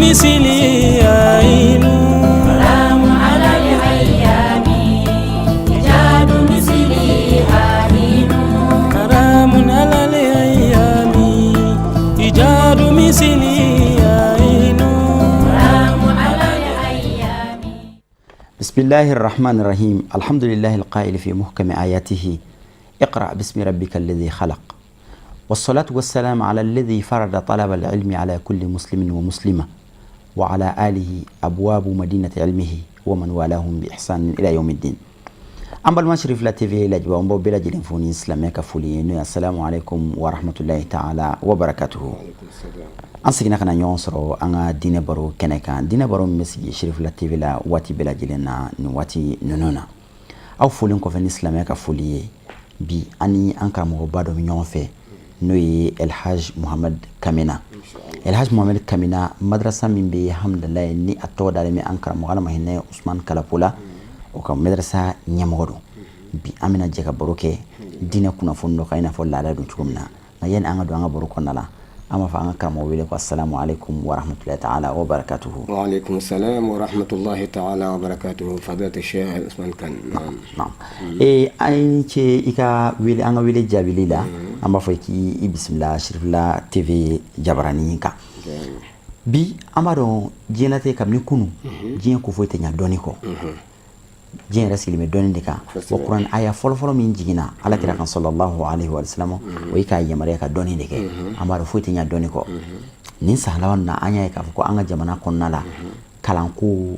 مثلي عين. حرام على الأيام إيجاد مثلها حين. حرام على الأيام إيجاد مثلي عين. حرام على الأيام. بسم الله الرحمن الرحيم. الحمد لله القائل في محكم آياته: اقرأ باسم ربك الذي خلق. والصلاة والسلام على الذي فرض طلب العلم على كل مسلم ومسلمة، وعلى آله أبواب مدينة علمه، ومن والاهم بإحسان إلى يوم الدين. An balima Cherifla TV lajɛbaa, an b'aw bɛɛ lajɛlen fo ni silamɛ ka foli ye, n'o ye assalamu alaikum wa rahmatullahi ta'ala wa barakatuhu. An seginna ka na ɲɔgɔn sɔrɔ an ka diinɛ baro kɛnɛ kan, diinɛ baro min bɛ sigi Cherifla TV la waati bɛɛ lajɛlen na nin waati ninnu na. Aw folen kɔfɛ ni silamɛ ka foli ye, bi an ni an karamɔgɔba dɔ bɛ ɲɔgɔn fɛ, n'o ye Elhaj Muhamad Kamina. Elhaj Muhamad Kamina, madrasa min bɛ Hamdalaye, ni a tɔgɔ dalen bɛ an karamɔgɔ, Ala ma hinɛ Usman Kalapo la, o ka madrasa ɲɛmɔgɔ don. Bi an bɛna jɛ ka baro kɛ diinɛ kunnafoni dɔ kan, i n'a fɔ laada don cogo min na. Nka yanni an ka don an ka baro kɔnɔna la, an b'a fɔ an ka karamɔgɔ wele ko assalamu alaikum wa rahmatullahi ta'ala wa barakatuhu. وعليكم السلام ورحمة الله تعالى وبركاته، فضيلة الشيخ عثمان كان، نعم. Naam, ee, an ce i ka wele, an ka wele jaabili la. An b'a fɔ k'i i bisimila Cherifla TV jabaranin kan. Bi an b'a dɔn diɲɛlatigɛ, kabini kunu, diɲɛ ko foyi tɛ ɲa dɔɔni kɔ. Diɲɛ yɛrɛ sigilen bɛ dɔɔni de kan. Wa kuran aya fɔlɔfɔlɔ min jiginna Ala kira kan, sallallahu alaihi wa sallam, o ye k'a yamaruya ka dɔɔni de kɛ. An b'a dɔn foyi tɛ ɲa dɔɔni kɔ. Nin san laban na, an y'a ye k'a fɔ ko an ka jamana kɔnɔna la, kalanko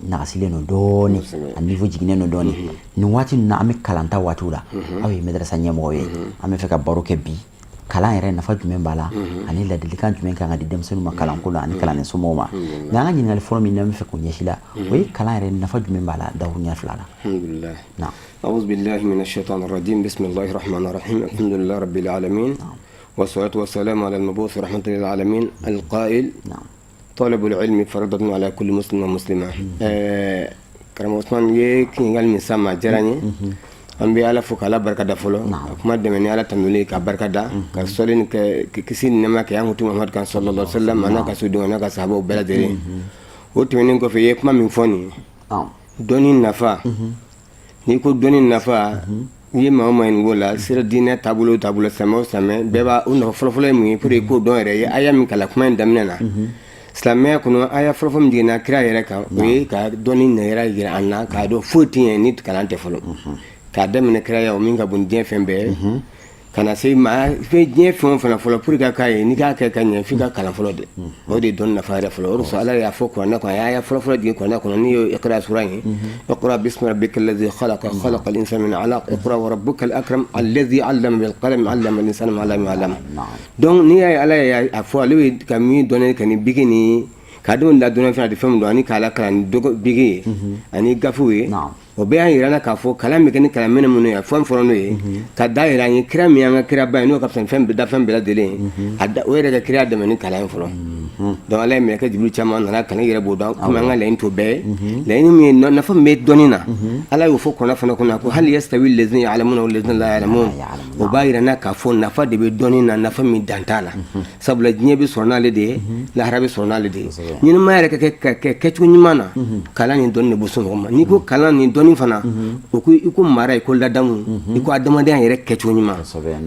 nagasilen don dɔɔni, a niveau jiginnen don dɔɔni. Nin waati ninnu na, an bɛ kalanta waatiw la, aw ye madrasa ɲɛmɔgɔ ye. An bɛ fɛ ka baro kɛ bi kalan yɛrɛ nafa jumɛn b'a la, ani ladilikan jumɛn kan ka di denmisɛnninw ma kalanko la, ani kalanden somɔgɔw ma. Nka an ka ɲininkali fɔlɔ min n'an bɛ fɛ k'o ɲɛsi la, o ye kalan yɛrɛ nafa jumɛn b'a la, dakuruɲɛ 2 la. الحمد لله. نعم. أعوذ بالله من الشيطان الرجيم. بسم الله الرحمن الرحيم. الحمد لله رب العالمين، والصلاة والسلام على المبعوث رحمة للعالمين القائل: طلب العلم فريضة على كل مسلم ومسلمة. Karamɔgɔ Usman ye ɲininkali min sa ma, a diyara n ye. An bɛ Ala fo k'Ala barika da fɔlɔ, a kuma dɛmɛ ni Ala tanuli ka barika da, ka sɔli ni kɛ kisi ni nɛɛma kɛ an kuntigi Muhamadu kan, sallallahu alaihi wasallam, a n'a ka sodenw, a n'a ka sahabaw bɛɛ lajɛlen. O tɛmɛnen kɔfɛ, i ye kuma min fɔ nin ye, dɔnni nafa, n'i ko dɔnni nafa, n'i ye maa o maa ɲininka o la, sira diinɛ taabolo o taabolo, silamɛ o silamɛ bɛɛ b'a o nafa fɔlɔfɔlɔ ye mun ye pour que k'o dɔn yɛrɛ ye. Aya min kalan kuma in daminɛ na, silamɛya kɔnɔ, aya fɔlɔfɔlɔ min jiginna kira yɛrɛ kan, o ye ka dɔnni nɛgɛra yira an na, k'a dɔn foyi tɛ ɲɛ ni kalan tɛ fɔlɔ. K'a daminɛ kiraya, o min ka bon diɲɛ fɛn bɛɛ ye, ka na se maa fɛn diɲɛ fɛn o fɛn fɔlɔ, pour que ka k'a ye, n'i k'a kɛ ka ɲɛ, f'i ka kalan fɔlɔ de. O de ye dɔnni nafa yɛrɛ fɔlɔ. O de kosɔn Ala y'a fɔ kuranɛ kɔnɔ, a y'a fɔlɔ fɔlɔ jigin kuranɛ kɔnɔ, n'i ye iqra sura ye: اقرأ باسم ربك الذي خلق، خلق الإنسان من علق، اقرأ وربك الأكرم الذي علم بالقلم، علم الإنسان ما لم يعلم. Donc n'i y'a ye Ala y'a fɔ, ale bɛ ka min dɔnni kɛ ni bigi ni k'a denw da dɔnni fɛn a tɛ fɛn min dɔn, ani k'a lakalan ni dɔgɔ bigi ye ani gafew ye, o bɛɛ y'a yira n na k'a fɔ kalan bɛ kɛ ni kalan minɛ minnu ye, fɛn fɔlɔ n'o ye ka da yira an ye kira min y'an ka kiraba ye, n'o ka fisa ni fɛn bɛɛ, da fɛn bɛɛ lajɛlen ye, a da o yɛrɛ ka kira dɛmɛ ni kalan ye fɔlɔ. Donc Ala ye mɛlɛkɛ Jibiri caman nana kalan yɛrɛ b'o dɔn. Komi an ka laɲini t'o bɛɛ ye, laɲini min ye nafa min bɛ dɔnni na, Ala y'o fɔ kuranɛ fana kɔnɔ ko هل يستوي الذين يعلمون والذين لا يعلمون. O b'a yira n na k'a fɔ nafa de bɛ dɔnni na, nafa min dan t'a la, sabula diɲɛ bɛ sɔrɔ n'ale de ye, lahara bɛ sɔrɔ n'ale de ye. Ɲɛnamaya yɛrɛ ka kɛ ka kɛ kɛcogo ɲuman na, kalan ni dɔnni de bɛ se mɔgɔ ma. N'i ko kalan ni dɔnni fana, o ko i ko mara, i ko ladamu, i ko adamadenya yɛrɛ kɛcogo ɲuman.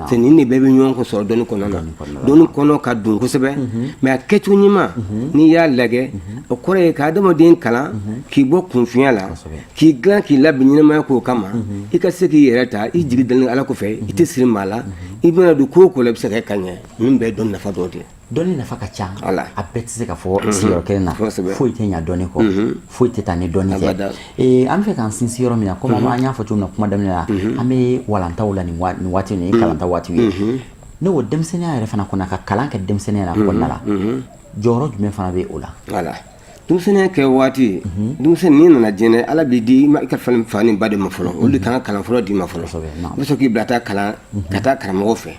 C'est nin de bɛɛ bɛ ɲɔgɔn kɔ sɔrɔ dɔnni kɔnɔna na. Dɔnni kɔnɔ ka don kosɛbɛ, mais a kɛcogo ɲuman, n'i y'a lajɛ, o kɔrɔ ye ka adamaden kalan k'i bɔ kunfinya la, k'i dilan, k'i labɛn ɲɛnamaya k'o kama, i ka se k'i yɛrɛ ta, i jigi dalen Ala kɔfɛ, i tɛ siri maa la, i bɛna don ko o ko la, i bɛ se ka kɛ ka ɲɛ. Ninnu bɛɛ ye dɔnni nafa dɔ de ye. Dɔnni nafa ka ca. Voilà. A bɛɛ tɛ se ka fɔ sigiyɔrɔ kelen na. Foyi tɛ ɲa dɔnni kɔ, foyi tɛ taa ni dɔnni tɛ. Abada. An bɛ fɛ k'an sinsin yɔrɔ min na, komi an y'a fɔ cogo min na kuma daminɛ la, an bɛ walantaw la nin waati nin ye kalanta waatiw ye. Ne ko denmisɛnninya yɛrɛ fana kɔnɔ, ka kalan kɛ denmisɛnninya la kɔnɔna la, jɔyɔrɔ jumɛn fana bɛ o la? Voilà, denmisɛnninya kɛ waati, denmisɛnnin n'i nana diɲɛ, Ala b'i di i ka fa ni ba de ma fɔlɔ, olu de kan ka kalan fɔlɔ d'i ma fɔlɔ. I bɛ sɔrɔ k'i bila taa kalan ka taa karamɔgɔ fɛ.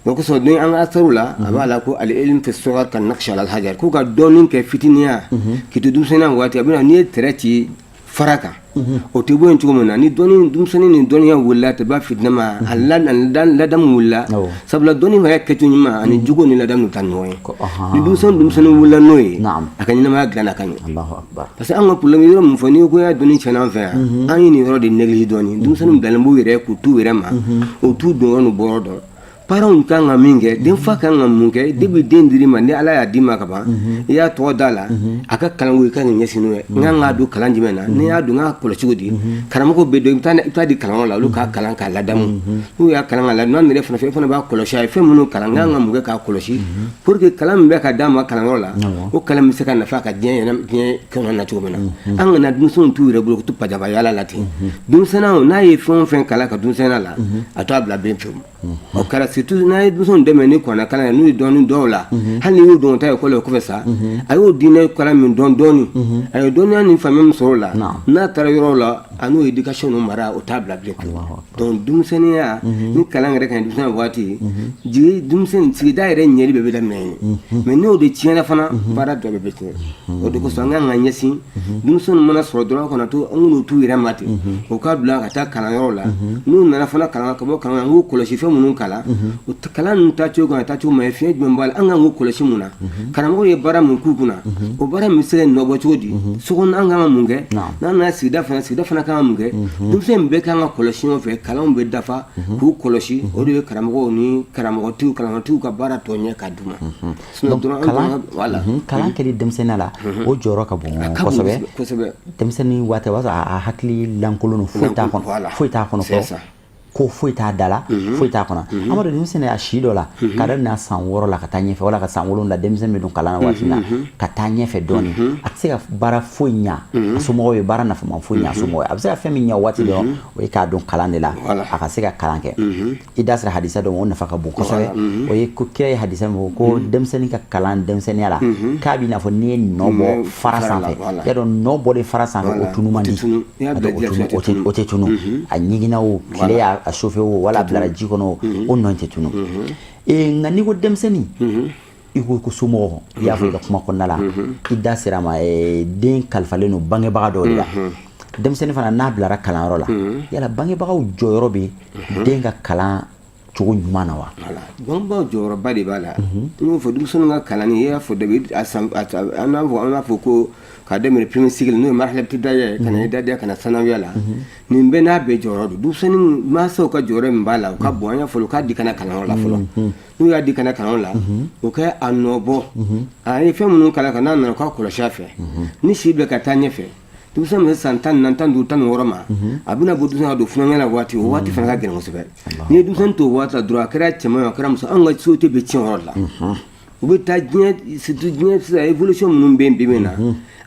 O kosɔn ni an ka asarw la, a b'a la ko العلم في الصغر كالنقش على الحجر, k'u ka dɔɔnin kɛ fitininya k'i to denmisɛnninya waati. A bɛna n'i ye tɛrɛ ci fara kan o tɛ bɔ yen cogo min na ni dɔnni denmisɛnnin ni dɔnniya wulila a tɛ ba fitinɛ ma a ladamu wulila sabula dɔnni yɛrɛ kɛcogo ɲuman ani jogo ni ladamu taa ɲɔgɔn ye ni denmisɛnnin wulila n'o ye a ka ɲɛnamaya dilanna ka ɲɛ parce que an ka problème yɔrɔ min fɔ n'i ko y'a dɔnni tiɲɛna an fɛ yan an ye nin yɔrɔ de négligé dɔɔnin denmisɛnninw bilalen b'u yɛrɛ k'u t'u yɛrɛ ma u t'u don yɔrɔ n'u bɔyɔrɔ dɔn parents kan ka min kɛ denfa kan ka mun kɛ depuis den dir'i ma ni ala y'a d'i ma ka ban i y'a tɔgɔ da la a ka kalanko i kan ka ɲɛsin n'o ye n kan k'a don kalan jumɛn na n'i y'a don n k'a kɔlɔsi cogo di karamɔgɔw bɛ dɔn i bɛ taa di kalanyɔrɔ la olu k'a kalan k'a ladamu n'u y'a kalan k'a ladamu n'a nana fana fɛ e fana b'a kɔlɔsi a ye fɛn minnu kalan n kan ka mun kɛ k'a kɔlɔsi pour que kalan min bɛ ka d'a ma kalanyɔrɔ la o kalan bɛ se ka nafa ka diɲɛ yɛrɛ diɲɛ kɔnɔ na cogo min na an kana denmisɛnw t'u yɛrɛ bolo k'u to pajaba yaala la ten denmisɛnnin n'a ye fɛn o fɛn kalan ka denmisɛnninya la a t'a bila ben fewu o kɛra surtout n'a ye denmisɛnw dɛmɛ ni kuranɛ kalan ye n'u ye dɔɔni dɔw la hali n'i y'u dɔn ta école kɔfɛ sa a y'o diinɛ kalan min dɔn dɔɔni a ye dɔnniya ni faamuya min sɔrɔ o la n'a taara yɔrɔ la a n'o éducation n'o mara o t'a bila bilen donc denmisɛnninya ni kalan yɛrɛ ka ɲi denmisɛnninya waati jigi denmisɛnnin sigida yɛrɛ ɲɛli bɛɛ bɛ daminɛ yen mais n'o de tiɲɛna fana baara dɔ bɛɛ bɛ tiɲɛ o de kosɔn an kan ka ɲɛsin denmisɛnninw mana sɔrɔ dɔrɔn kana to an k'u t'u yɛrɛ ma ten u ka bila ka taa kalanyɔrɔ la n'u nana fana kalan ka bɔ kalan an k'u kɔlɔsi fɛn minnu kalan o kalan ninnu taacogo kan taacogo ma ye fiɲɛ jumɛn b'a la an kan k'u kɔlɔsi mun na karamɔgɔ ye baara mun k'u kunna o baara min bɛ se ka nɔ bɔ cogo di so kɔnɔ an kan ka mun kɛ n'an nana sigida fana sigida fana kan ka mun kɛ denmisɛn bɛɛ kan ka kɔlɔsi ɲɔgɔn fɛ kalanw bɛ dafa k'u kɔlɔsi o de ye karamɔgɔw ni karamɔgɔtigiw karamɔgɔtigiw ka baara tɔ ɲɛ ka d'u ma kalan kɛli denmisɛnninya la o jɔyɔrɔ ka bon kosɛbɛ denmisɛnnin waati o b'a sɔrɔ a hakili lankolon don foyi t'a kɔnɔ foyi t'a kɔnɔ fɔlɔ ko foyi t'a da la foyi t'a kɔnɔ an b'a dɔn denmisɛnnin a si dɔ la ka daminɛ san 6 la ka taa ɲɛfɛ wala ka san 7 denmisɛnnin bɛ don kalan na waati min na ka taa ɲɛfɛ dɔɔni a tɛ se ka baara foyi ɲa a somɔgɔw ye baara nafama foyi ɲa a somɔgɔw ye a bɛ se ka fɛn min ɲa waati dɔrɔn o ye k'a don kalan de la a ka se ka kalan kɛ i da sera hadisa dɔ ma o nafa ka bon kosɛbɛ o ye ko kira ye hadisa min fɔ ko denmisɛnnin ka kalan denmisɛnninya la k'a b'i n'a fɔ n'i ye nɔ bɔ fara sanfɛ i y'a dɔn nɔ bɔlen fara sanfɛ o tunu man di o tɛ tunu a ɲiginna o tile y'a chauffer o wala a bilara ji kɔnɔ o nɔ tɛ tunu nka n'i ko denmisɛnnin i ko ko somɔgɔ i y'a fɔ i ka kuma kɔnɔna la i da sera a ma den kalifalen don bangebaga dɔw de la denmisɛnnin fana n'a bilara kalanyɔrɔ la yala bangebagaw jɔyɔrɔ bɛ den ka kalan cogo ɲuman na wa? Bangebagaw jɔyɔrɔba de b'a la n y'o fɔ denmisɛnninw ka kalanni i y'a fɔ depuis a san an b'a fɔ ko ka daminɛ premier cycle n'o ye marhala ibtidaiya ye ka na idadiya ka na sanawiya la nin bɛɛ n'a bɛɛ jɔyɔrɔ don denmisɛnnin mansaw ka jɔyɔrɔ min b'a la o ka bon an y'a fɔ u k'a di ka na kalanyɔrɔ la fɔlɔ n'u y'a di ka na kalanyɔrɔ la u ka a nɔ bɔ a ye fɛn minnu kalan ka n'a nana u k'a kɔlɔsi a fɛ ni si bɛ ka taa ɲɛfɛ denmisɛn bɛ san 14 15 16 ma a bɛna bɔ denmisɛn ka don funankɛya la waati o waati fana ka gɛlɛn kosɛbɛ n'i ye denmisɛn to o waati la dɔrɔn a kɛra cɛman ye a kɛra muso an ka société bɛ tiɲɛ o yɔrɔ la u bɛ taa diɲɛ surtout diɲɛ sisan évolution minnu bɛ yen bi bi in na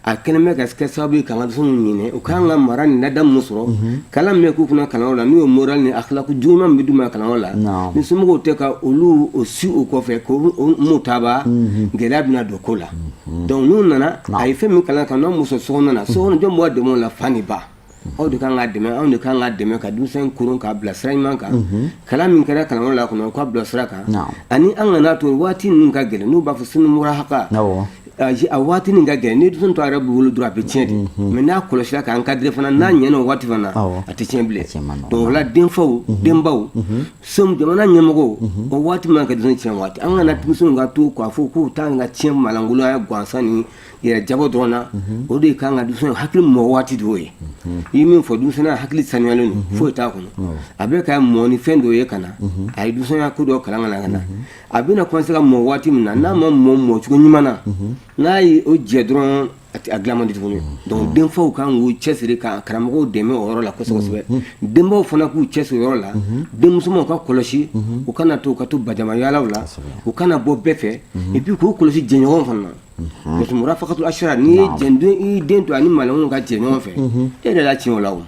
a kɛlen bɛ ka kɛ sababu ye k'an ka denmisɛnninw ɲinɛ u kan ka mara ni ladamu min sɔrɔ kalan min bɛ k'u kunna kalanyɔrɔ la n'o ye moral ni akhlaku juguman min bɛ d'u ma kalanyɔrɔ la ni somɔgɔw tɛ ka olu o si o kɔfɛ k'o mutaba gɛlɛya bɛna don ko la donc n'u nana a ye fɛn min kalan ka n'a muso so kɔnɔ na so kɔnɔ jɔn b'a dɛmɛ o la fa ni ba aw de kan k'a dɛmɛ anw de kan k'a dɛmɛ ka denmisɛn koron k'a bila sira ɲuman kan kalan min kɛra kalanyɔrɔ la kɔnɔ k'a bila sira kan ani an kana to waati ninnu ka gɛlɛn n'u b'a fɔ sinu murahaka a waati nin ka gɛlɛn ni denmisɛn to a yɛrɛ bolo dɔrɔn a bɛ tiɲɛ de mais n'a kɔlɔsira k'a encadrer fana n'a ɲɛna o waati fana a tɛ tiɲɛ bilen donc o la denfaw denbaw jamana ɲɛmɔgɔw o waati man ka denmisɛn tiɲɛ waati an kana denmisɛnw ka to k'a fɔ k'u t'an ka tiɲɛ malankolonya gansan ni yɛrɛ jabɔ dɔrɔn na o de kan ka denmisɛn hakili mɔ waati de y'o ye i ye min fɔ denmisɛnninya hakili sanuyalen don foyi t'a kɔnɔ a bɛ ka mɔ ni fɛn dɔ ye ka na a ye denmisɛnninya ko dɔ kalan ka na ka na a bɛna commencer ka mɔ waati min na n'a ma mɔ mɔcogo ɲuman na n'a ye o jɛ dɔrɔn a dilan man di tuguni donc denfaw kan k'u cɛsiri ka karamɔgɔw dɛmɛ o yɔrɔ la kosɛbɛ kosɛbɛ denbaw fana k'u cɛsiri o yɔrɔ la denmusomanw ka kɔlɔsi u kana to u ka to bajama yaalaw la u kana bɔ bɛɛ fɛ et puis k'u kɔlɔsi jɛɲɔgɔn fana na parce que murafaqatul ashra n'i ye jɛnden i den to ani maalankolon ka jɛ ɲɔgɔn fɛ e yɛrɛ la tiɲɛ o la o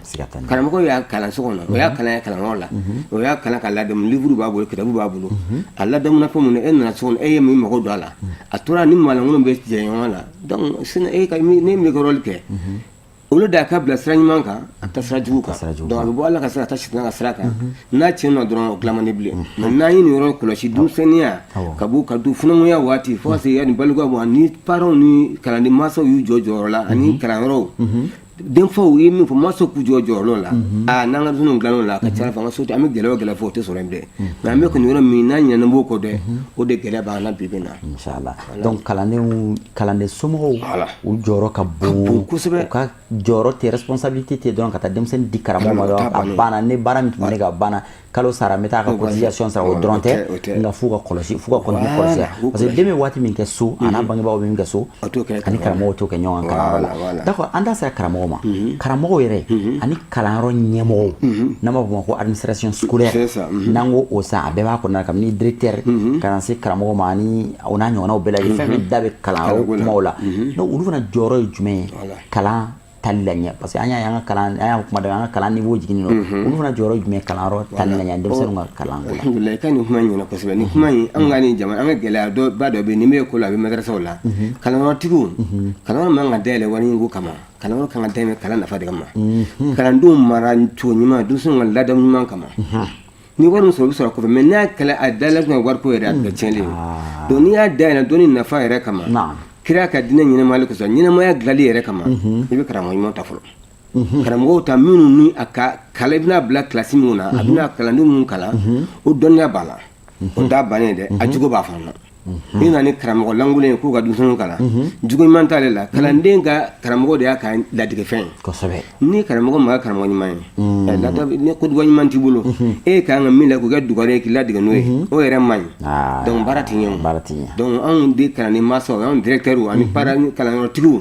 karamɔgɔ y'a kalan so kɔnɔ o y'a kalan kalanyɔrɔ la o y'a kalan ka ladamu livre b'a bolo kitabu b'a bolo a ladamuna fɛn mun na e nana so kɔnɔ e ye min mago don a la a tora ni maalankolon bɛ jɛ ɲɔgɔn la donc e ka ne min ka rôle kɛ olu da ka bila sira ɲuman kan a bɛ taa sira jugu kan donc a bɛ bɔ Ala ka sira ka taa sitana ka sira kan n'a tiɲɛna dɔrɔn o dilan man di bilen mais n'an ye nin yɔrɔ kɔlɔsi denmisɛnninya ka bɔ ka don funankɛya waati fo ka se yanni balikuya ma ni parents ni kalanden mansaw y'u jɔ jɔyɔrɔ la ani kalanyɔrɔw Denfaw ye min fɔ, mansaw k'u jɔ jɔyɔrɔ la. Aa, n'an ka denmisɛnninw dilan'o la, a ka ca ala fɛ, an ka so an bɛ gɛlɛya o gɛlɛya fɔ, o tɛ sɔrɔ yen bilen. Nka an bɛ kɔni yɔrɔ min n'a ɲinɛna b'o kɔ dɛ, o de gɛlɛya b'an na bi bi in na. Inshallah. Donc kalandenw, kalanden somɔgɔw, Voilà. u jɔyɔrɔ ka bon. Bon kosɛbɛ. U ka jɔyɔrɔ tɛ, responsabilité tɛ dɔrɔn ka taa denmisɛnnin di karamɔgɔ ma O t'a dɔrɔn a bannen. banna, ne baara min tun bɛ ne kan a banna, kalo sara, n bɛ taa ka cotisation sara, o dɔrɔn tɛ. O tɛ. Nka f'u ka kɔlɔsi, f'u ka continuer kɔlɔsi, parce que den bɛ waati min kɛ so, a n'a bangebaaw bɛ min kɛ so, O t'o kɛ. ani karamɔgɔw t'o kɛ ɲɔgɔn kan kalanyɔrɔ la. Voilà. D'accord, an da sera karamɔgɔ ma. Karamɔgɔw yɛrɛ ani kalanyɔrɔ ɲɛmɔgɔw, n'an b'a fɔ o ma ko administration scolaire. C'est ça. N'an ko o san, a bɛɛ b'a kɔnɔna la, kabini directeur ka na se karamɔgɔ ma ani o n'a ɲɔgɔnnaw bɛɛ lajɛlen, fɛn fɛn da bɛ kalanyɔrɔ Kalanko la. kumaw la. Donc olu fana jɔyɔrɔ ye jumɛn ye Voilà. kalan tali la ɲɛ? Parce que an y'a ye, an ka kalan, an y'a kuma daminɛ, an ka kalan niveau jiginnen don. Olu fana jɔyɔrɔ ye jumɛn ye kalanyɔrɔ tali la ɲɛ, denmisɛnninw ka kalanko la? Alhamdulilayi, i ka nin kuma in ɲɛna kosɛbɛ. Nin kuma in, an ka nin jamana, an ka gɛlɛya dɔ ba dɔ bɛ yen, nin bɛ ko la, a bɛ madrasaw la, kalanyɔrɔtigiw. Kalanyɔrɔ man ka dayɛlɛ wari ɲini ko kama. Kalanyɔrɔ kan ka dayɛlɛ kalan nafa de kama, kalandenw mara cogo ɲuman, denmisɛnninw ka ladamu ɲuman kama. Ni wari min sɔrɔ, o bɛ sɔrɔ kɔfɛ. Mais n'a kɛla a dayɛlɛ kun ye wariko yɛrɛ, a bɛ kɛ tiɲɛni ye. Donc n'i y'a dayɛlɛ dɔnni nafa yɛrɛ kama, kira ka diinɛ ɲɛnamaya kosɔn, ɲɛnamaya dilanli yɛrɛ kama, i bɛ karamɔgɔ ɲuman ta fɔlɔ. Karamɔgɔw ta minnu ni a ka kalan, i bɛna bila kilasi min na, a bɛna kalandenw minnu kalan, o dɔnniya b'a la, o t'a bannen dɛ, a jogo b'a fana na. N'i nana ni karamɔgɔ lankolon ye k'u ka denmisɛnninw kalan, jogo ɲuman t'ale la, kalanden ka karamɔgɔ de y'a ka ladigifɛn ye. Ni karamɔgɔ ma kɛ karamɔgɔ ɲuman ye, ni koduwa ɲuman t'i bolo, e ka kan ka min la k'o kɛ dugare ye k'i ladege n'o ye, o yɛrɛ man ɲi. Donc baara tɛ ɲɛ o. Baara tɛ ɲɛ. Donc anw de kalanden mansaw, anw directeurs ani parents, kalanyɔrɔtigiw,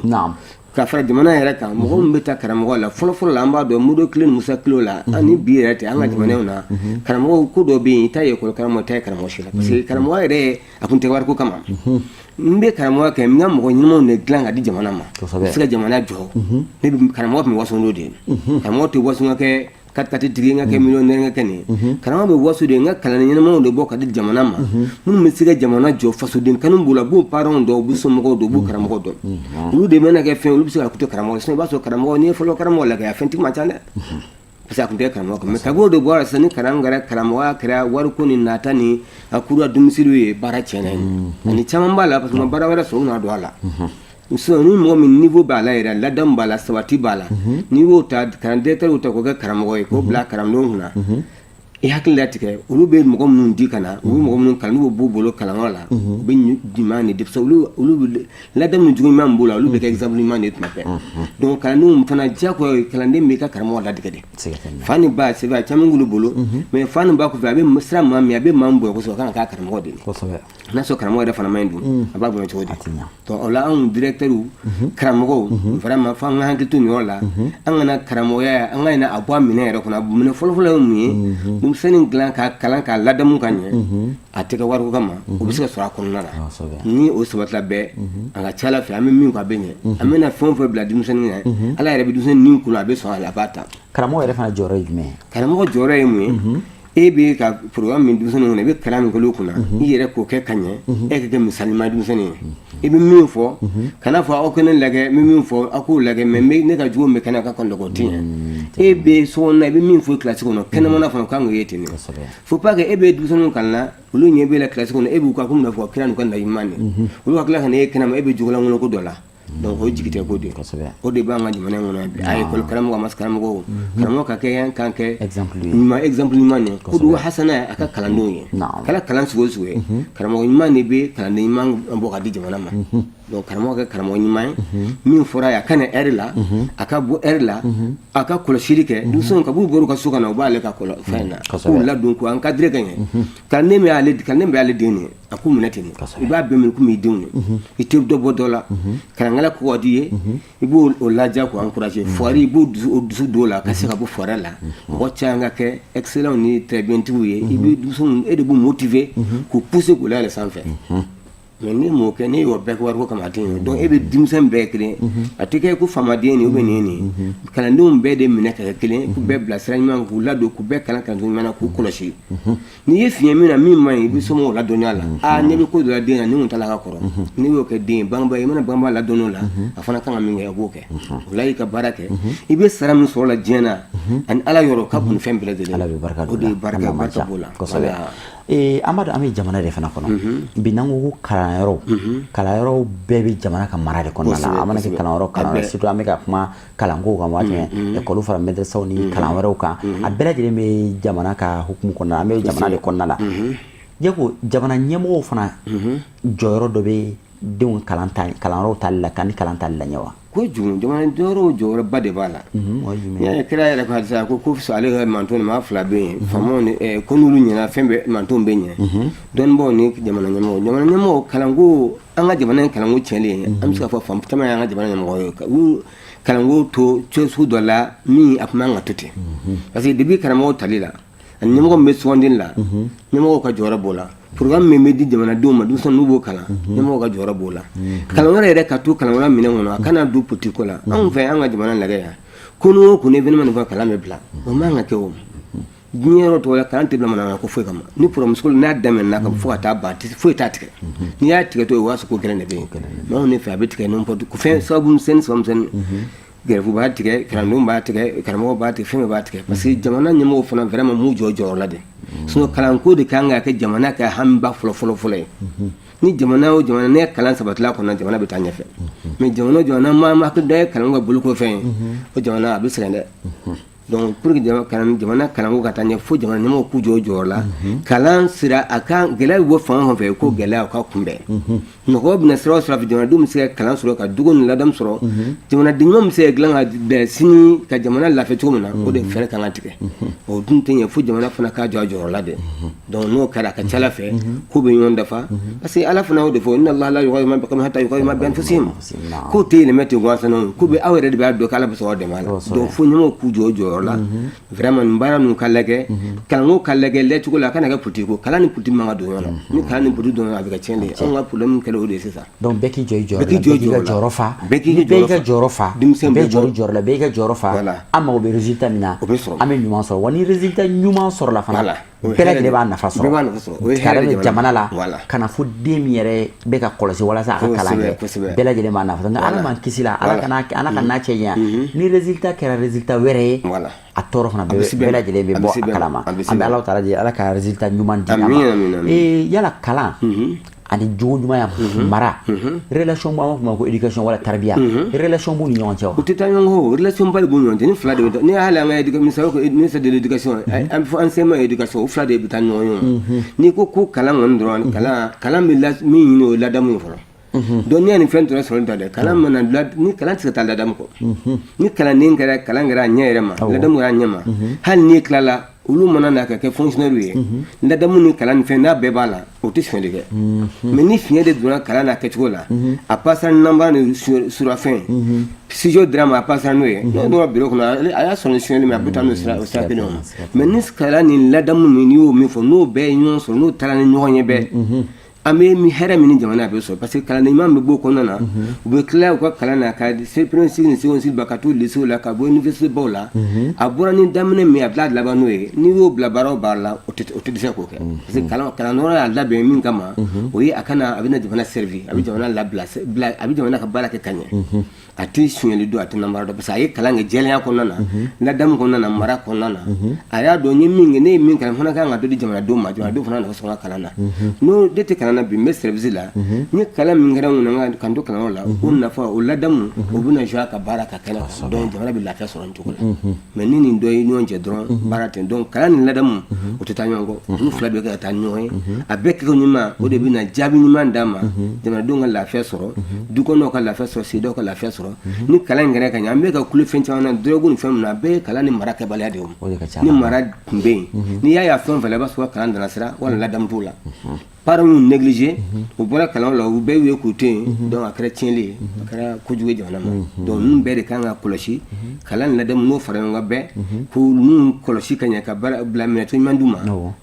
ka fara jamana yɛrɛ kan, mɔgɔ min bɛ taa karamɔgɔ la fɔlɔ fɔlɔ la, an b'a dɔn Modibo tile ni Musa tile la, ani bi yɛrɛ tɛ, an ka jamanaw na, karamɔgɔ ko dɔ bɛ yen, i t'a ye école karamɔgɔ, i t'a ye karamɔgɔ si la, parce que karamɔgɔ yɛrɛ a kun tɛ wariko kama. N bɛ karamɔgɔ kɛ, n ka mɔgɔ ɲumanw de dilan ka di jamana ma, se ka jamana jɔ. Ne bɛ karamɔgɔ tun bɛ waso n'o de ye. Karamɔgɔ tɛ waso ka kɛ quatre-quatre tigi, n ka kɛ millionnaire, n ka kɛ nin ye. Karamɔgɔ bɛ waso de, n ka kalanden ɲɛnamaw de bɔ ka di jamana ma, minnu bɛ se ka jamana jɔ, fasoden kanu b'u la, u b'u parents dɔn, u b'u somɔgɔw dɔn, u b'u karamɔgɔ dɔn. Olu de bɛna kɛ fɛn, olu bɛ se ka to karamɔgɔ. Sinon i b'a sɔrɔ karamɔgɔ, n'i ye fɔlɔ karamɔgɔ lajɛ, a fɛntigi man ca dɛ, parce que a tun tɛ karamɔgɔ kan. Mais kabini o de bɔra sisan, ni kalan kɛra, karamɔgɔya kɛra wariko ni nata ni a kura domicile ye, baara tiɲɛna yen. Ani caman b'a la, parce que ma baara wɛrɛ sɔrɔ, u nana don a la. Sinon ni mɔgɔ min niveau b'a la yɛrɛ, ladamu b'a la, sabati b'a la, n'i y'o ta, kalan directeur ta k'o kɛ karamɔgɔ ye, k'o bila karamɔgɔw kunna, i hakili latigɛ, olu bɛ mɔgɔ minnu di ka na, u bɛ mɔgɔ minnu kalan, n'u b'u bolo kalanyɔrɔ la, u bɛ ɲuman de, parce que olu bɛ ladamu ni jogo ɲuman min b'u la, olu bɛ kɛ exemple ɲuman de ye tuma bɛɛ. Donc kalandenw fana, diyagoya kalanden b'i ka karamɔgɔ ladigɛ de. Fa ni ba, c'est vrai, caman b'olu bolo, mais fa ni ba kɔfɛ, a bɛ sira maa min, a bɛ maa min bonya kosɛbɛ, o kan ka k'a karamɔgɔ de ye. N'a sɔrɔ karamɔgɔ yɛrɛ fana man ɲi dun, a b'a bonya cogo di? Donc o la, anw directeur, karamɔgɔw, vraiment f'an ka hakili to nin yɔrɔ la. An kana karamɔgɔya, an ka ɲina a bɔ a minɛ yɛrɛ kɔnɔ. A minɛ fɔlɔfɔlɔ ye mun ye? Denmisɛnnin dilan k'a kalan k'a ladamu ka ɲɛ, a tɛ kɛ wariko kama, o bɛ se ka sɔrɔ a kɔnɔna la. Ni o sabatila bɛɛ, a ka ca ala fɛ, an bɛ min kɔ, a bɛ ɲɛ. An bɛna fɛn o fɛn bila denmisɛnnin ɲɛ, Ala yɛrɛ bɛ denmisɛnnin nin kolo, a bɛ sɔn a la, a b'a ta. Karamɔgɔ yɛrɛ fana jɔyɔrɔ ye jumɛn ye? Karamɔgɔ jɔyɔrɔ ye mun ye? E bɛ ka programme min denmisɛnninw kunna, i bɛ kalan min kɛ olu kunna, i yɛrɛ k'o kɛ ka ɲɛ, e ka kɛ misali ɲuman denmisɛnnin ye. I bɛ min fɔ, kana fɔ aw kɛ ne lajɛ, n bɛ min fɔ aw k'o lajɛ, mais ne ka jugu bɛ kɛnɛ ka kɔni o tɛ ɲɛ. E bɛ so kɔnɔ, i bɛ min fɔ kilasi kɔnɔ, kɛnɛmana fana, o kan k'o ye ten de. Faut pas que e bɛ denmisɛnninw kalan na, olu ɲɛ b'e la kilasi kɔnɔ, e b'u ka komi n'a fɔ kira n'u ka nabi ɲuman de, olu ka tila ka na e kɛnɛma, e bɛ jogolankolon ko dɔ la. Donc o ye jigi tɛ ko de ye. O de b'an ka jamana in kɔnɔ bi. A école karamɔgɔ, a ma karamɔgɔ, karamɔgɔ ka kɛ kan kɛ ɲuman, exemple ɲuman ye, ko hasana a ka kalandenw ye, kɛra kalan sugu o sugu ye, karamɔgɔ ɲuman de bɛ kalanden ɲuman bɔ ka di jamana ma. Donc karamɔgɔ kɛ karamɔgɔ ɲuman ye, min fɔra ye, a ka na heure la, a ka bɔ heure la, a ka kɔlɔsili kɛ denmisɛnw ka b'u bɔra u ka so ka na, u b'ale ka kɔlɔ fɛn na, k'u ladon, k'u encadrer ka ɲɛ. Kalanden bɛ ale, kalanden bɛ ale den ye, a k'u minɛ ten, i b'a bɛɛ minɛ komi i denw ye, i tɛ dɔ bɔ dɔ la. Kalankɛla ko ka di ye, i b'o ladiya, k'o encourager. Foire, i b'o dusu don o la ka se ka bɔ foire la. Mɔgɔ caman ka kɛ excellent ni très bien tigiw ye, i bɛ denmisɛnw, e de b'u motiver k'u pousser k'u layɛlɛ sanfɛ. Mais ni m'o kɛ, ne y'o bɛɛ kɛ wariko kama, a tɛ ɲɛ. Donc e bɛ denmisɛn bɛɛ kelen, a tɛ kɛ ko faamaden nin ou bien nin ye nin ye. Kalandenw bɛɛ de minɛ ka kɛ kelen, k'u bɛɛ bila sira ɲuman, k'u ladon, k'u bɛɛ kalan kalanso ɲuman na, k'u kɔlɔsi. N'i ye fiɲɛ min na min man ɲi, i bɛ somɔgɔw ladɔnniya la. Aa, ne bɛ ko dɔ la den na, ni kun taara ka kɔrɔ, n'i y'o kɛ den ye, bangebaa, i mana bangebaa ladɔnni o la, a fana kan ka min kɛ, a b'o kɛ. O la, i ka baara kɛ, i bɛ sara min sɔrɔ la diɲɛ na ani Ala yɔrɔ, ka bon ni fɛn bɛɛ lajɛlen. Ala bɛ barika O de ye barika, barika b'o la. Kosɛbɛ. An b'a dɔn an bɛ jamana de fana kɔnɔ bi. N'an ko ko kalanyɔrɔw, kalanyɔrɔw bɛɛ bɛ jamana ka mara de kɔnɔna la. A mana kɛ kalanyɔrɔ kalanyɔrɔ, surtout an bɛ ka kuma kalanko kan waati min, ekɔliw fara madrasaw ni kalan wɛrɛw kan, a bɛɛ lajɛlen bɛ jamana ka hukumu kɔnɔna la, an bɛ jamana de kɔnɔna la. Jako jamana ɲɛmɔgɔw fana jɔyɔrɔ dɔ bɛ denw kalan ta, kalanyɔrɔw tali la, ka ni kalan tali la ɲɛ wa? Kojugu, jamana jɔyɔrɔ, jɔyɔrɔba de b'a la. O ye jumɛn? N'i y'a ye kira yɛrɛ ko hadisa ko ale ka manton maa fila bɛ yen, faamaw ni ko n'olu ɲɛna, fɛn bɛɛ mantonw bɛ ɲɛ, dɔnnibaaw ni jamana ɲɛmɔgɔ. Jamana ɲɛmɔgɔ, kalanko, an ka jamana in kalanko tiɲɛlen, an bɛ se k'a fɔ fan caman y'an ka jamana ɲɛmɔgɔ ye u kalanko to cogo sugu dɔ la min a tun man ka to ten, parce que depuis karamɔgɔw tali la ani ɲɛmɔgɔ min bɛ sugandili la, ɲɛmɔgɔw ka jɔyɔrɔ b'o la. Programme min bɛ di jamanadenw ma, denmisɛnninw n'u b'o kalan, ɲɛmɔgɔw ka jɔyɔrɔ b'o la. Kalanyɔrɔ yɛrɛ ka to kalanyɔrɔ minɛn kɔnɔ, a kana don politique ko la. Anw fɛ, an ka jamana lajɛ yan, ko n'o ko ni événement nin fɔ, kalan bɛ bila, o man ka kɛ. O diɲɛ yɔrɔ tɔw la, kalan tɛ bila manamana ko foyi kama. Ni programme scolaire n'a daminɛna ka fo ka taa ban, foyi t'a tigɛ. N'i y'a tigɛ to yen, o y'a sɔrɔ ko gɛlɛn de bɛ yen. Mais anw de fɛ, a bɛ tigɛ n'importe fɛn, sababu misɛnnin, sababu misɛnnin, grève b'a tigɛ, kalandenw b'a tigɛ, karamɔgɔw b'a tigɛ, fɛn bɛɛ b'a tigɛ, parce que jamana ɲɛmɔgɔw fana vraiment m'u jɔ jɔyɔrɔ la de. Sinon kalanko de kan ka kɛ jamana ka hamiba fɔlɔ fɔlɔ fɔlɔ ye. Ni jamana o jamana ne ye kalan sabatila kɔnɔ, jamana bɛ taa ɲɛfɛ. Mais jamana o jamana ma hakili da ye kalan ka boloko fɛn ye, o jamana a bɛ sɛgɛn dɛ. Donc pour que jamana kalanko ka taa ɲɛ, fo jamana ɲɛmɔgɔw k'u jɔ jɔyɔrɔ la. Kalan sira a kan, gɛlɛya bɛ bɔ fan o fan fɛ, ko gɛlɛya o ka kunbɛn. Nɔgɔya bɛna sira o sira fɛ, jamanadenw bɛ se ka kalan sɔrɔ, ka dugu ni ladamu sɔrɔ, jamanaden ɲuman bɛ se ka dilan ka bɛn sini ka jamana lafiya cogo min na, o de fɛɛrɛ kan ka tigɛ. O dun tɛ ɲɛ fo jamana fana k'a jɔ a jɔyɔrɔ la dɛ. Donc n'o kɛra, a ka ca ala fɛ ko bɛ ɲɔgɔn dafa, parce que ala fana y'o de fɔ: inna allaha la yughayyiru ma biqawmin hatta yughayyiru ma bi anfusihim. Ko tɛ yɛlɛmɛ ten gansan o, ko bɛ aw yɛrɛ de b'a dɔn k'ala bɛ sɔn aw dɛmɛ a la. Donc fo ɲɛmɔgɔw k'u jɔ jɔyɔrɔ la vraiment, nin baara ninnu ka lajɛ, kalanko ka lajɛ lɛcogo la, a kana kɛ politique ko. Kalan ni politique man ka don ɲɔgɔn na. Ni kalan ni politique don ɲɔgɔn na, a bɛ kɛ tiɲɛni ye. Anw ka problème kɛlen o de ye sisan. Donc bɛɛ k'i jɔ i jɔyɔrɔ la, bɛɛ k'i ka jɔyɔrɔ fa. Bɛɛ k'i Ni bɛɛ y'i ka jɔyɔrɔ fa, denmisɛn bɛɛ bɛ jɔrɔ bɔ. jɔyɔrɔ la, bɛɛ y'i ka jɔyɔrɔ fa, Voilà. an mago bɛ résultat min na, O bɛ sɔrɔ. an bɛ ɲuman sɔrɔ wa. Ni résultat ɲuman sɔrɔla fana, Voilà. O ye bɛɛ hɛrɛ lajɛlen de. b'a nafa sɔrɔ. Bɛɛ b'a nafa sɔrɔ. O ye Ka hɛrɛ de daminɛ jamana la, Voilà. ka na fo den min yɛrɛ bɛ ka kɔlɔsi walasa a ka kalan kɛ, Kosɛbɛ. bɛɛ lajɛlen b'a nafa sɔrɔ. Nka ala m'an kisi la, ala Voilà. kana ala ka n'a cɛ janya, ni résultat kɛra résultat wɛrɛ ye, Voilà. a tɔɔrɔ fana A bɛ se bɛɛ bɛɛ ma. lajɛlen bɛ A bɔ bɛ se a bɛɛ ma. kalama. A bɛ se An bɛ bɛɛ ma. Ala taala deli, ala ka résultat ɲuman di an Amin, ma. amin, amin. Yala kalan ani jogo ɲumanya, mara, relation b'an b'a fɔ ma ko éducation wala tarbiya, relation b'u ni ɲɔgɔn cɛ wa? U tɛ taa ɲɔgɔn kɔ o, relation ba de b'u ni ɲɔgɔn cɛ. Ni fila de bɛ taa, ni hali an ka éducation, misali ko ministère de l'éducation, an bɛ fɔ enseignement et éducation, o fila de bɛ taa ɲɔgɔn ye o. N'i ko ko kalan kɔni dɔrɔn, kalan bɛ min ɲini, o ye ladamu ye fɔlɔ. Donc n'i ye nin fɛn dɔrɔn sɔrɔ ta dɛ, kalan mana ni kalan tɛ se ka taa ladamu kɔ. Ni kalanden kɛra, kalan kɛra a ɲɛ yɛrɛ ma, ladamu kɛra a ɲɛ ma, hali n'i tilala, olu mana na ka kɛ fonctionnaire ye, ladamu ni kalan ni fɛn n'a bɛɛ b'a la, o tɛ sonyali kɛ. Mais ni fiɲɛ de donna kalan n'a kɛcogo la, a passera ni nanbara ni surafɛn, studio dira ma, a passera n'o ye, n'o donna bureau kɔnɔ, a y'a sɔrɔ ni sonyali min, a bɛ taa n'o sira, o sira kelen o. Mais ni kalan ni ladamu min, n'i y'o min fɔ, n'o bɛɛ ye ɲɔgɔn sɔrɔ, n'o taara ni ɲɔgɔn ye bɛɛ, an bɛ min hɛrɛ min ni jamana a bɛ sɔrɔ, parce que kalanden ɲuman bɛ bɔ o kɔnɔna na, u bɛ tila u ka kalan na ka se premier cycle ni second cycle ba, ka t'u lycée la, ka bɔ université baw la. A bɔra ni daminɛ min ye, a bɛ tila laban n'o ye. N'i y'o bila baara o baara la, o tɛ dɛsɛ k'o kɛ, parce que kalan kalanyɔrɔ y'a labɛn min kama, o ye a kana a bɛna jamana servir, a bɛ jamana labila bila, a bɛ jamana ka baara kɛ ka ɲɛ. A tɛ sonyali don, a tɛ namara dɔn, parce que a ye kalan kɛ jɛlenya kɔnɔna na, ladamu kɔnɔna na, mara kɔnɔna na. A y'a dɔn n ye min kɛ, ne ye min kalan, n fana kan ka dɔ di jamanadenw ma, jamanadenw fana nafa sɔrɔ kalan na. N'o ne tɛ kalan na bi, n bɛ service la, n ye kalan min kɛra n kunna ka n to kalanyɔrɔ la, o nafa, o ladamu, o bɛna jouer a ka baara ka kɛnɛ kan. Donc jamana bɛ lafiya sɔrɔ nin cogo la. Mais ni nin dɔ ye ɲɔgɔn cɛ dɔrɔn, baara tɛ. Donc kalan ni ladamu, o tɛ taa ɲɔgɔn kɔ, olu fila bɛ kɛ ka taa ɲɔgɔn ye. A bɛɛ kɛko ɲuman, o de bɛna jaabi ɲuman d'a ma, jamanadenw ka lafiya sɔrɔ, du kɔnɔw ka lafiya sɔrɔ, sigidaw ka lafiya sɔrɔ. Ni kalan in kɛra ka ɲɛ, an bɛ ka kule fɛn caman na, drogue ni fɛn min na, a bɛɛ ye kalan ni mara kɛbaliya de ye. O de ka ca. Ni mara tun bɛ yen, n'i y'a ye a fɛn o fɛn la, i b'a sɔrɔ kalan dana sira wala ladamu t'o la. Parents y'u négligé, u bɔra kalan la, u bɛɛ y'u ye k'u to yen. Donc a kɛra tiɲɛli ye, a kɛra kojugu ye jamana ma. Donc ninnu bɛɛ de kan ka kɔlɔsi, kalan ni ladamu, n'o fara ɲɔgɔn kan bɛɛ, k'u ninnu kɔlɔsi ka ɲɛ, ka baara bila minɛcogo ɲuman d'u ma,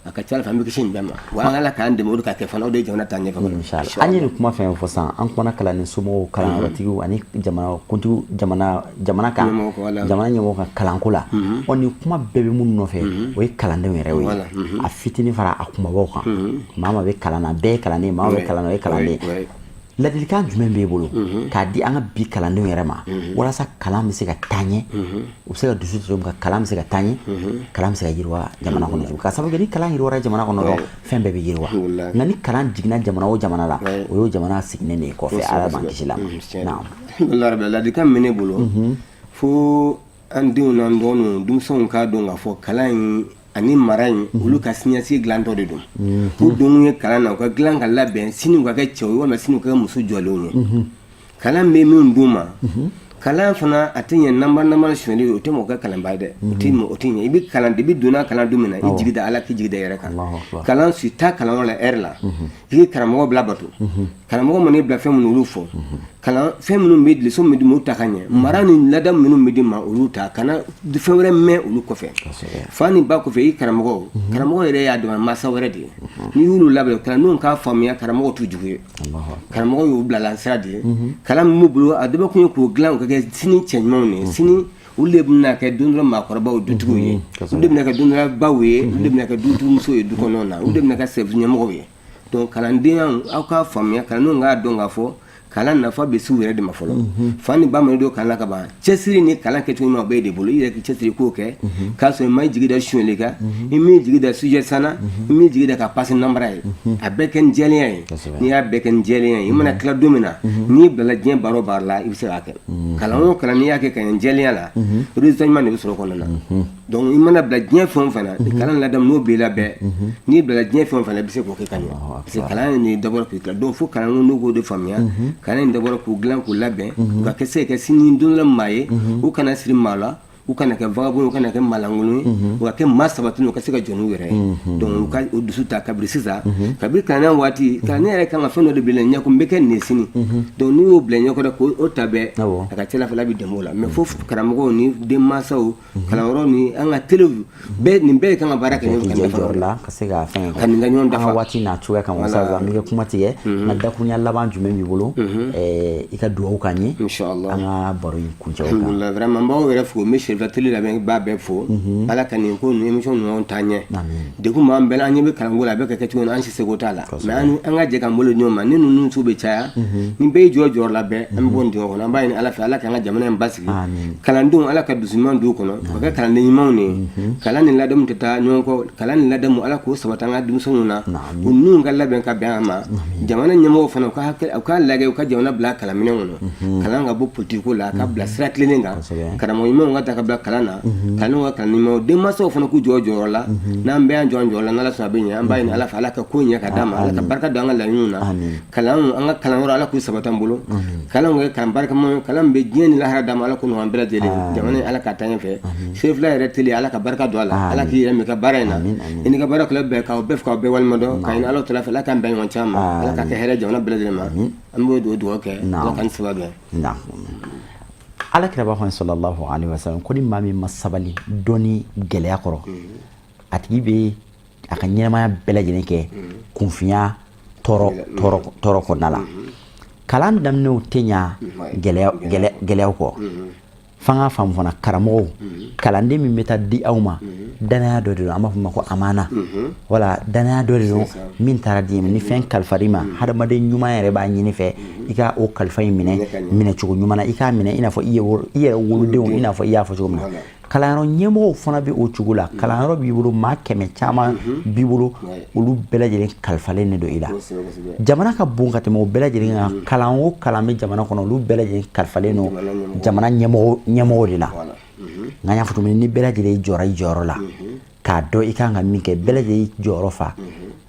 a ka ca ala fɛ an bɛ kisi nin bɛɛ ma. Wa an ala k'an dɛmɛ o de ka kɛ fana, o de ye jamana taa ɲɛfɛ kɔnɔ. Inshallah. An ye nin kuma fɛn fɔ sisan, an kumana kalanden somɔgɔw, kalanyɔrɔtigiw ani jamana kuntigiw, jamana kan, Ɲɛmɔgɔ kan, voilà. jamana ɲɛmɔgɔ kan kalanko la. Ɔ, nin kuma bɛɛ bɛ minnu nɔfɛ, o ye kalandenw yɛrɛ ye. Voilà, A fitinin fara a kumabaw kan, maa maa bɛ kalan na, bɛɛ ye kalanden, maa maa bɛ kalan na, o ye kalanden. Ladilikan jumɛn b'e bolo k'a di an ka bi kalandenw yɛrɛ ma walasa kalan bɛ se ka taa ɲɛ, u bɛ se ka dusu cogo min ka kalan bɛ se ka taa ɲɛ, kalan bɛ se ka yiriwa jamana kɔnɔ cogo, ka sababu kɛ ni kalan yiriwara jamana kɔnɔ dɔrɔn, fɛn bɛɛ bɛ yiriwa? Nka ni kalan jiginna jamana o jamana la, o y'o jamana sigilen de ye kɔfɛ. Ala b'an kisi la. Naam. Alhamdulilah rabbil, ladilikan min bɛ ne bolo fo an denw n'an dɔgɔninw, denmisɛnw k'a dɔn k'a fɔ kalan in ani mara in, olu ka siniɲɛsigi dilantɔ de don. U denw ye kalan na, u ka dilan ka labɛn sini u ka kɛ cɛw ye walima sini u ka kɛ muso jɔlenw ye. Kalan bɛ min d'u ma, kalan fana a tɛ ɲɛ nanbara nanbara sonyɛli, o tɛ mɔgɔ kɛ kalanbaa ye dɛ. O tɛ, o tɛ ɲɛ. I bɛ kalan depuis donna kalan don min na, i jigi da Ala, k'i jigi da i yɛrɛ kan. Kalan si taa kalanyɔrɔ la heure la, i ye karamɔgɔ bila bato. Karamɔgɔ mana i bila fɛn minnu, olu fɔ kalan fɛn minnu bɛ leçon min di ma, olu ta ka ɲɛ. Mara ni ladamu minnu bɛ di ma, olu ta. Kana fɛn wɛrɛ mɛn olu kɔfɛ, fa ni ba kɔfɛ, i karamɔgɔ. Karamɔgɔ yɛrɛ y'a dama masa wɛrɛ de ye. N'i y'olu labɛn, kalandenw k'a faamuya, karamɔgɔ t'u jugu ye. Karamɔgɔ y'u bila sira de ye. Kalan min b'u bolo, a dɔ kun ye k'o dilan, u ka kɛ sini cɛ ɲumanw ye. Sini olu de bɛna kɛ don dɔ maakɔrɔbaw, dutigiw ye. Olu de bɛna kɛ don dɔ baw ye, olu de bɛna kɛ dutigimuso ye du kɔnɔna na, olu de bɛna kɛ service ɲɛmɔgɔw ye. Donc kalandenya, aw k'a faamuya, kalandenw k'a dɔn k'a fɔ kalan nafa bɛ s'u yɛrɛ de ma fɔlɔ. Fa ni ba mana don kalan na ka ban, cɛsiri ni kalan kɛcogo ɲuman, o bɛɛ de bolo. I yɛrɛ k'i cɛsiri k'o kɛ, k'a sɔrɔ i ma jigi da sonyɛli kan, i m'i jigi da sujet sanna, i m'i jigi da ka passer nanbara ye. A bɛɛ kɛ ni jɛlenya ye. N'i y'a bɛɛ kɛ ni jɛlenya ye, i mana tila don min na, n'i bilala diɲɛ baara o baara la, i bɛ se k'a kɛ. Kalan o kalan, n'i y'a kɛ ka ɲɛ jɛlenya la, résultat ɲuman de bɛ sɔrɔ o kɔnɔna na. Donc i mana bila diɲɛ fɛn o fɛn na, kalan ladamu n'o b'i la bɛɛ, n'i bilala diɲɛ fɛn o fɛn na, i bɛ se k'o kɛ ka ɲɛ, parce que kalan in de dabɔra k'i tila. Donc fo kalandenw n'u k'o de faamuya, kalan in dabɔra k'u dilan, k'u labɛn, u ka kɛ se ka kɛ sini don dɔ la maa ye. U kana siri maa la, u kana kɛ vagabond, u kana kɛ maalankolon ye, u ka kɛ maa sabatilen, u ka se ka jɔ n'u yɛrɛ ye. Donc u ka o dusu ta kabini sisan, kabini kalan waati. Kalan yɛrɛ kan ka fɛn dɔ de bila ɲɛ ko n bɛ kɛ nin ye sini. Donc n'i y'o bila ɲɛkɔrɔ k'o ta bɛɛ, a ka ca la fɛ, a bɛ dɛmɛ o la. Mais fo karamɔgɔw ni denmansaw, kalanyɔrɔ ni an ka telew bɛɛ, nin bɛɛ de kan ka baara kɛ ɲɔgɔn fɛ jɔyɔrɔ la ka se ka fɛn ka nin ka ɲɔgɔn an dafa. ka waati n'a cogoya kan, wasa an bɛ ka kuma tigɛ, nka dakurunya laban jumɛn b'i bolo i ka dugawu k'an ye Inshallah. an ka baro in kuncɛ o kan? Alhamdulillah, vraiment n b'aw yɛrɛ fo, n bɛ Serifa télé lamɛnbaa bɛɛ fo. Ala ka nin ko ninnu, émission ninnu taa ɲɛ. Degun b'an bɛɛ la, an ɲɛ bɛ kalanko la, a bɛ ka kɛ cogo min na, an si seko t'a la. Mais an ka jɛ k'an bolo di ɲɔgɔn ma, ni ninnu sugu bɛ caya, ni bɛɛ y'i jɔ jɔyɔrɔ la bɛɛ, an bɛ bɔ nin dingɛ kɔnɔ. An b'a ɲini Ala fɛ, Ala k'an ka jamana in basigi. Kalandenw, Ala ka dusu ɲuman don u kɔnɔ, u ka kɛ kalanden ɲumanw de ye. Kalan ni ladamu tɛ taa ɲɔgɔn kɔ. Kalan ni ladamu, Ala k'o sabati an ka denmisɛnninw na, u ninnu ka labɛn ka bɛn a ma. Jamana ɲɛmɔgɔw fana, u ka hakɛ, u k'a lajɛ, u ka jamana bila kalanminɛn kɔnɔ, kalan ka bɔ politiko la ka bila sira tilennen kan. Karamɔgɔ ɲumanw ka ta ka bila kalan na, kalandenw ka kalan ɲumanw, denmansaw fana k'u jɔ jɔyɔrɔ la. N'an bɛɛ y'an jɔ an jɔyɔrɔ la, n'Ala sɔnna, a bɛ ɲɛ. An b'a ɲini Ala fɛ, Ala ka ko ɲɛ ka d'an ma, Ala ka barika don an ka laɲiniw na. Kalan, an ka kalanyɔrɔ, Ala k'u sabati an bolo. Kalan kɛ kalan barikama ye, kalan bɛ diɲɛ ni lahara d'an ma. Ala k'o nɔgɔya an bɛɛ lajɛlen. Jamana in, Ala k'a taa ɲɛfɛ. Serifila yɛrɛ teli, Ala ka barika don a la, Ala k'i yɛrɛ minɛ ka baara in na. I ni ka baara kɛlɛ bɛɛ, k'aw bɛɛ fo, k'aw bɛɛ waleɲuman dɔn, k'a ɲini Ala tala fɛ, Ala k'an bɛn ɲɔgɔn caman ma, Ala k'a kɛ hɛrɛ jamana bɛɛ lajɛlen ma. An b'o dugawu kɛ, Ala k'an saba bɛn. Ala kira b'a fɔ sallallahu alaihi wasallam ko ni maa min ma sabali dɔnni gɛlɛya kɔrɔ, a tigi bɛ a ka ɲɛnamaya bɛɛ lajɛlen kɛ kunfinya tɔɔrɔ tɔɔrɔ tɔɔrɔ kɔnɔna la. Kalan daminɛw tɛ ɲa gɛlɛya gɛlɛyaw kɔ. F'an ka faamu fana, karamɔgɔw, kalanden min bɛ taa di aw ma, danaya dɔ de don, an b'a fɔ ma ko amana, wala danaya dɔ de don min taara di ma. Ni fɛn kalifar'i ma, hadamaden ɲuman yɛrɛ b'a ɲini fɛ i ka o kalifa in minɛ minɛcogo ɲuman na, i k'a minɛ i n'a fɔ i yɛrɛ wolodenw, i n'a fɔ i y'a fɔ cogo min na. Kalanyɔrɔ ɲɛmɔgɔw fana bɛ o cogo la. Kalanyɔrɔ b'i bolo, maa 100 caman b'i bolo, olu bɛɛ lajɛlen kalifalen de don i la. Jamana ka bon ka tɛmɛ o bɛɛ lajɛlen kan. Kalan o kalan bɛ jamana kɔnɔ, olu bɛɛ lajɛlen kalifalen don jamana ɲɛmɔgɔ de la. Nka n y'a fɔ cogo min, ni bɛɛ lajɛlen jɔra i jɔyɔrɔ la k'a dɔn i kan ka min kɛ, bɛɛ lajɛlen y'i jɔyɔrɔ fa,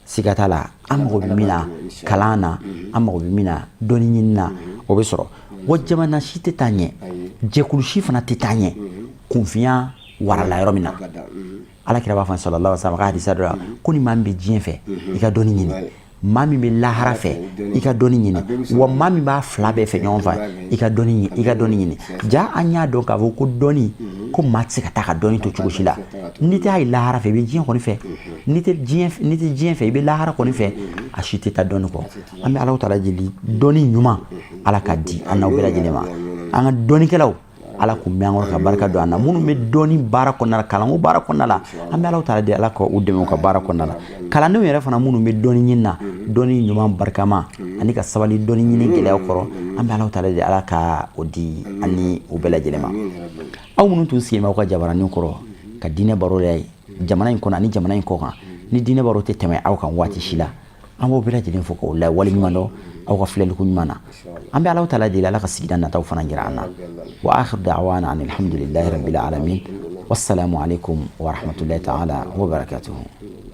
siga t'a la, an mago bɛ min na kalan na, an mago bɛ min na dɔnni ɲini na, o bɛ sɔrɔ. Wa jamana si tɛ taa ɲɛ, jɛkulu si fana tɛ taa ɲɛ kunfinya warala yɔrɔ min na. Ala kira b'a fɔ sallallahu alaihi wasallam ka hadisa dɔ la ko ni maa min bɛ diɲɛ fɛ, i ka dɔnni ɲini; maa min bɛ lahara fɛ, i ka dɔnni ɲini; wa maa min b'a fila bɛɛ fɛ ɲɔgɔn fɛ, i ka dɔnni ɲini, i ka dɔnni ɲini. Ja an y'a dɔn k'a fɔ ko dɔnni, ko maa tɛ se ka taa ka dɔnni to cogo si la. N'i tɛ hali lahara fɛ, i bɛ diɲɛ kɔni fɛ. N'i tɛ diɲɛ fɛ, i bɛ lahara kɔni fɛ. A si tɛ taa dɔnni kɔ. An bɛ Alahu taala deli, dɔnni ɲuman, Ala ka di an n'aw bɛɛ lajɛlen ma. An ka dɔnnikɛlaw Ala k'u mɛn an kɔrɔ ka barika don an na. Minnu bɛ dɔnni baara kɔnɔna la, kalanko baara kɔnɔna la, an bɛ Ala taala deli, Ala ka u dɛmɛ u ka baara kɔnɔna la. Kalandenw yɛrɛ fana minnu bɛ dɔnni ɲini na, dɔnni ɲuman barikama ani ka sabali dɔnni ɲini gɛlɛya kɔrɔ, an bɛ Ala taala deli, Ala ka o di ani u bɛɛ lajɛlen ma. Aw minnu tun sigilen b'aw ka jabaranin kɔrɔ ka diinɛ baro la ye jamana in kɔnɔ ani jamana in kɔ kan, ni diinɛ baro tɛ tɛmɛ aw kan waati si la, an b'aw bɛɛ lajɛlen fo k'aw la waleɲuman dɔn aw ka filɛliko ɲuman na. An bɛ Ala taala deli, Ala ka sigida nataw fana jira an na. Wa akhir da'wana an alhamdulillahi rabbil alamin, wassalamu alaikum wa rahmatullahi ta'ala wa barakatuhu.